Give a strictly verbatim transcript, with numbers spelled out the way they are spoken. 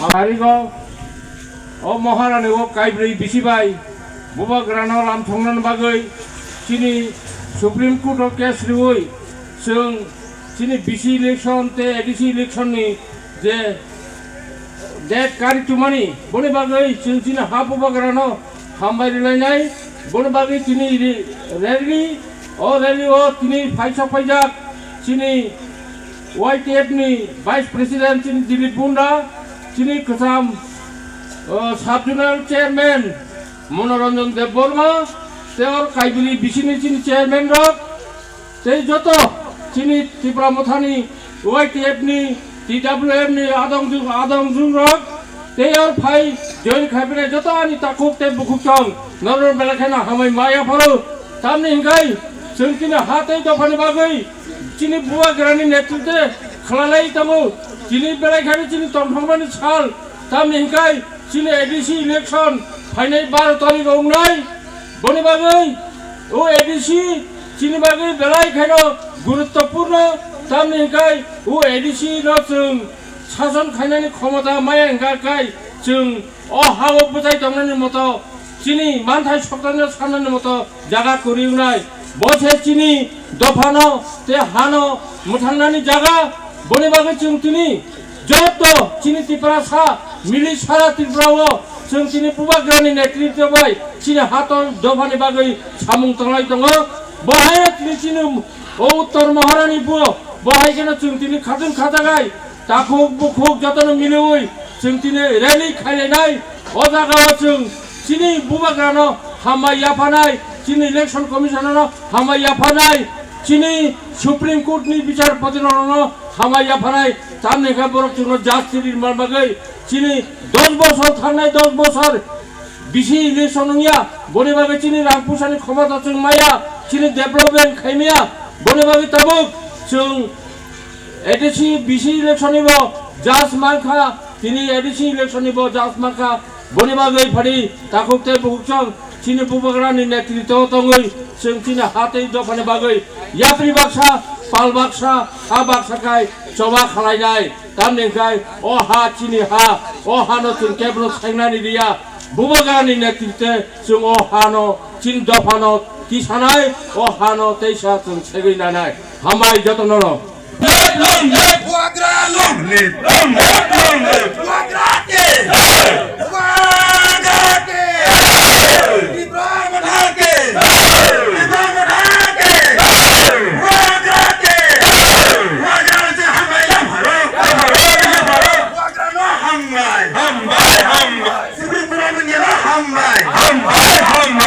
Tarigo o Maharani o kaibrwi bisi bai bubagrano lam thongnani bagwi chini Supreme Court o case riwi chwng chini B C election tei A D C election ni je date kari tumani, boni bagwi chwng chini ha bubagrano hambai rilainai, boni bagwi tini ri-, rally, o rally o tini phaisa phaijak chini Y T F ni Vice President chini Dilip Bunda, chini kwcham, o, Sub Zonal Chairman Monoranjan Debbarma, tei or kaibili bisini chini chairman rok, tei joto chini Tipra Mothani Y T F ni, T W F ni adong jung, adong jung rok, tei or phai join khaipinai joto ani takhuk tei bukhuk tong, norok belai kheno hambai ma yapharo. Tamni hinkhai chwng chini ha tei dophani bagwi chini bubagrani netritwe khwlalai tongo. Chini belai kheno chini tongthokmani sal, tamni hinkhai chini A D C election phainai baro tarikh wngnai. Boni bagwi o A D C chini bagwi belai kheno guruttopurno, tamni hinkhai o A D C no chwng sason khainani khomota maya hinkhai chwng o ha-o bwchai tongnani moto chini manthai soktanino sanani moto jaga kwrwi wngnai. Bo se chini dophano tei hano mwthangnani jaga. Boni bagwi chwng tini joto chini Tiprasa mili sara Tripura o chwng chini bubagrani netritwo bai chini hatol dophani bagwi samung tanglai tongo. Bo haino tini chini o Uttor Maharani bo, bo hai kheno chwng tini khatun khajagai takhuk bukhuk jotono miliwi chwng tini rally khailainai. O jaga o chwng chini bubagrano hambai yaphanai, chini Election Commission ano hambai yaphanai, chini Supreme Court ni bichar poti rokno hambai yaphanai, tamni khe borok chwngno justice rinma bagwi chini dos bosor thangnai dos bosor bisi election wngya, boni bagwi chini rang pusani khomota chwng maya, chini development khaimaya, boni bagwi tabuk chwng A D C bisi election ni bo judge mankha, tini A D C election ni bo judge mankha, boni bagwi phadi takhuk tei bukhuk chwng chini bubagrani netritwo tongwi chwng chini ha tei dophani bagwi yapri baksa, pal baksa, ha baksa khai choba khalainai. Tamni khai o ha chini ha, o hano chwng kebro saingnani riya. Bubagrani netritwe chwng o hano chini dophano tisanai, o hano teisa chwng segwi nanai. Hambai jotono. Bubagra long live! Long live, long live! Bubagra ke! Bubagra ke! Tipra Motha ke! Tipra Motha ke! Bubagra ke! Bubagra se hambai la bharo! Bubagra no hambai! Hambai, hambai! Sibri Pura Manya no hambai! Hambai, hambai!